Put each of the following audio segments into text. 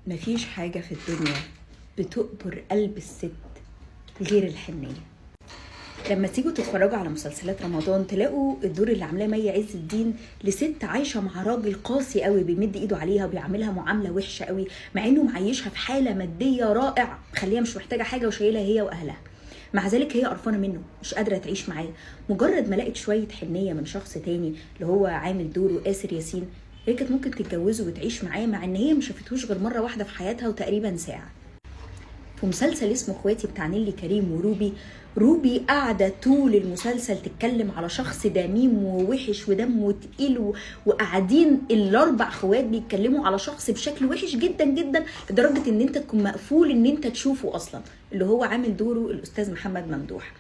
مفيش حاجة في الدنيا بتقبر قلب الست غير الحنية. لما تيجوا تتفرجوا على مسلسلات رمضان تلاقوا الدور اللي عاملاه مي عز الدين لست عايشة مع راجل قاسي قوي، بيمد ايده عليها وبيعاملها معاملة وحشة قوي، مع انه معيشها في حالة مادية رائعة مخليها مش محتاجة حاجة وشايلها هي واهلها، مع ذلك هي قرفانة منه مش قادرة تعيش معاه. مجرد ما لقت شوية حنية من شخص تاني اللي هو عامل دوره آسر ياسين، هي كانت ممكن تتجوزه وتعيش معاه، مع ان هي ما شافتهوش غير مرة واحدة في حياتها وتقريبا ساعة. في مسلسل اسمه اخواتي بتاع نيلي كريم وروبي، روبي قاعدة طول المسلسل تتكلم على شخص دميم ووحش ودمه تقيل، وقاعدين الاربع اخوات بيتكلموا على شخص بشكل وحش جدا جدا، لدرجة ان انت تكون مقفول ان انت تشوفه اصلا، اللي هو عامل دوره الاستاذ محمد ممدوح.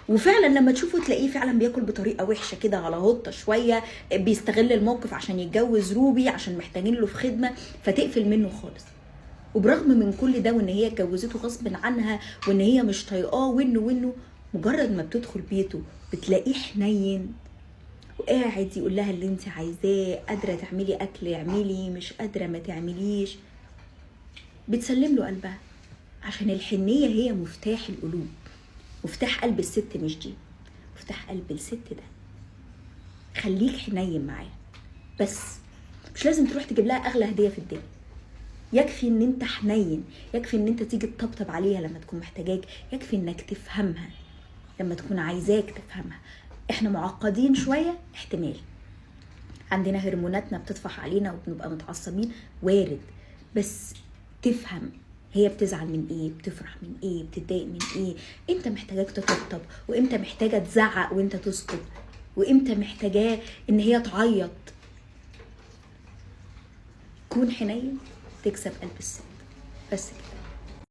وفعلا لما تشوفه تلاقيه فعلا بياكل بطريقة وحشة كده على هطه شوية، بيستغل الموقف عشان يتجوز روبي عشان محتاجين له في خدمة، فتقفل منه خالص. وبرغم من كل ده وان هي اتجوزته غصب عنها وان هي مش طايقاه وانه مجرد ما بتدخل بيته بتلاقيه حنين وقاعد يقول لها اللي انت عايزاه، قادرة تعملي اكل اعملي، مش قادرة ما تعمليش، بتسلم له قلبها، عشان الحنيه هي مفتاح القلوب. مفتاح قلب الست مش دي، مفتاح قلب الست ده. خليك حنين معاها بس، مش لازم تروح تجيب لها اغلى هديه في الدنيا، يكفي ان انت حنين، يكفي ان انت تيجي تطبطب عليها لما تكون محتاجاك، يكفي انك تفهمها لما تكون عايزاك تفهمها. احنا معقدين شوية، احتمال عندنا هرموناتنا بتطفح علينا وبنبقى متعصبين، وارد، بس تفهم هي بتزعل من ايه، بتفرح من ايه، بتتضايق من ايه، امتى محتاجاك تطبطب، وامتى محتاجه تزعق وانت تسكت، وامتى محتاجاه ان هي تعيط. كون حنين تكسب قلب الست، بس كده.